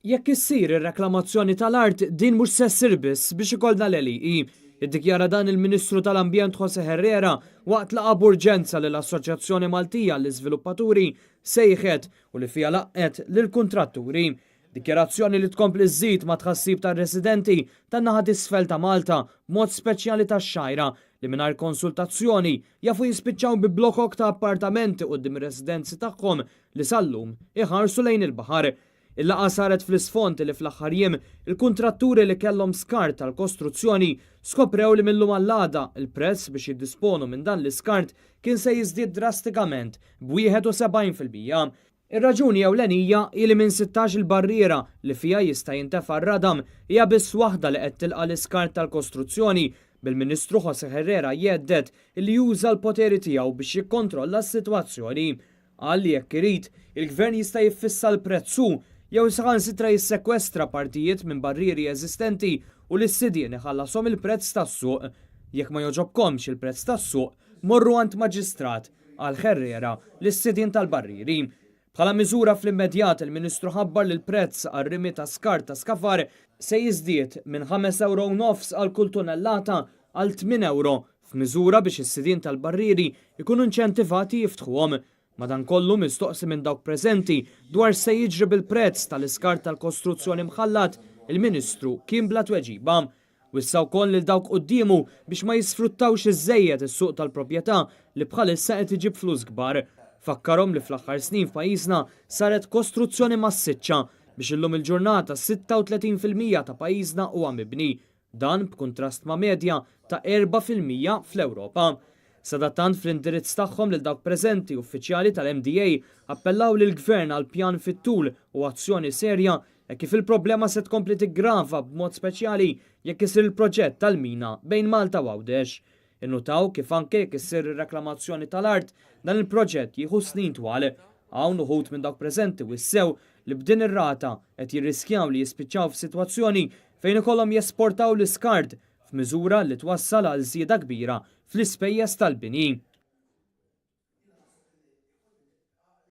Jekk issir ir-reklamazzjoni tal-art, din mhux se ssir biss biex ikollna l-għelieqi. Iddikjara dan il-Ministru tal-Ambjent José Herrera waqt laqgħa b'urġenza li l-Assoċjazzjoni Maltija għall-Iżviluppaturi sejħet u li fiha laqgħet lill-kuntratturi. Dikjarazzjoni li tkompli żżid mat-tħassib tar-residenti tan-naħa t'isfel ta' Malta, b'mod speċjali tax-Xgħajra, li mingħajr konsultazzjoni jafu jispiċċaw bi blokok ta' appartamenti quddiem ir-residenzi tagħhom li sal-lum iħarsu lejn il-baħar. Il-laqgħa saret fl-isfond li fl-aħħar jiem il-kuntratturi li kellhom skart tal-kostruzzjoni skoprew li mil-lum għall-għada l-prezz biex jiddisponu minn dan l-iskart kien se jiżdied drastikament b'71%. Ir-raġuni ewlenija hi li minn 16-il barriera li fiha jista' jintefa' r-radam hija biss waħda li qed tilqa' l-iskart tal-kostruzzjoni, bil-Ministru José Herrera jhedded li juża l-poteri tiegħu biex jikkontrolla s-sitwazzjoni. Qal li jekk irid, il-Gvern jista' jiffissa l-prezz hu, jew saħansitra jissekwestra partijiet minn barrieri eżistenti u lis-sidien iħallashom il-prezz tas-suq. Jekk ma jogħġobkomx il-prezz tas-suq, morru għand maġistrat, qal Herrera lis-sidien tal-barrieri. Bħala miżura fl-immedjat, il-Ministru ħabbar li l-prezz għar-rimi ta' skart ta' skafar se jiżdied minn ħames ewro u nofs għal kull tunellata għal tmien ewro f'miżura biex is-sidien tal-barrieri jkunu inċentivati jiftħuhom. Madankollu, mistoqsi minn dawk preżenti dwar x'se jiġri bil-prezz tal-iskart tal-kostruzzjoni mħallat, il-Ministru kien bla tweġiba. Wissa wkoll lil dawk quddiemu biex ma jisfruttawx iżżejjed is-suq tal-proprjetà li bħalissa qed iġib flus kbar. Fakkarhom li fl-aħħar snin f'pajjiżna saret kostruzzjoni massiċċa biex illum il-ġurnata 36% ta' pajjiżna huwa mibni. Dan b'kuntrast ma' medja ta' 4% fl-Ewropa. Sadattant fl-indirizz tagħhom lil dawk preżenti, uffiċjali tal-MDA appellaw lill-Gvern għal pjan fit-tul u azzjoni serja hekk kif il-problema se tkompli tiggrava b'mod speċjali jekk isir il-proġett tal-mina bejn Malta u Għawdex. Innutaw kif anke jekk issir ir-reklamazzjoni tal-art, dan il-proġett jieħu snin twal. Hawn uħud minn dawk preżenti wissew li b'din ir-rata qed jirriskjaw li jispiċċaw f'sitwazzjoni fejn ikollhom jesportaw l-iskart f'miżura li twassal għal żieda kbira fl-ispejjeż tal-bini.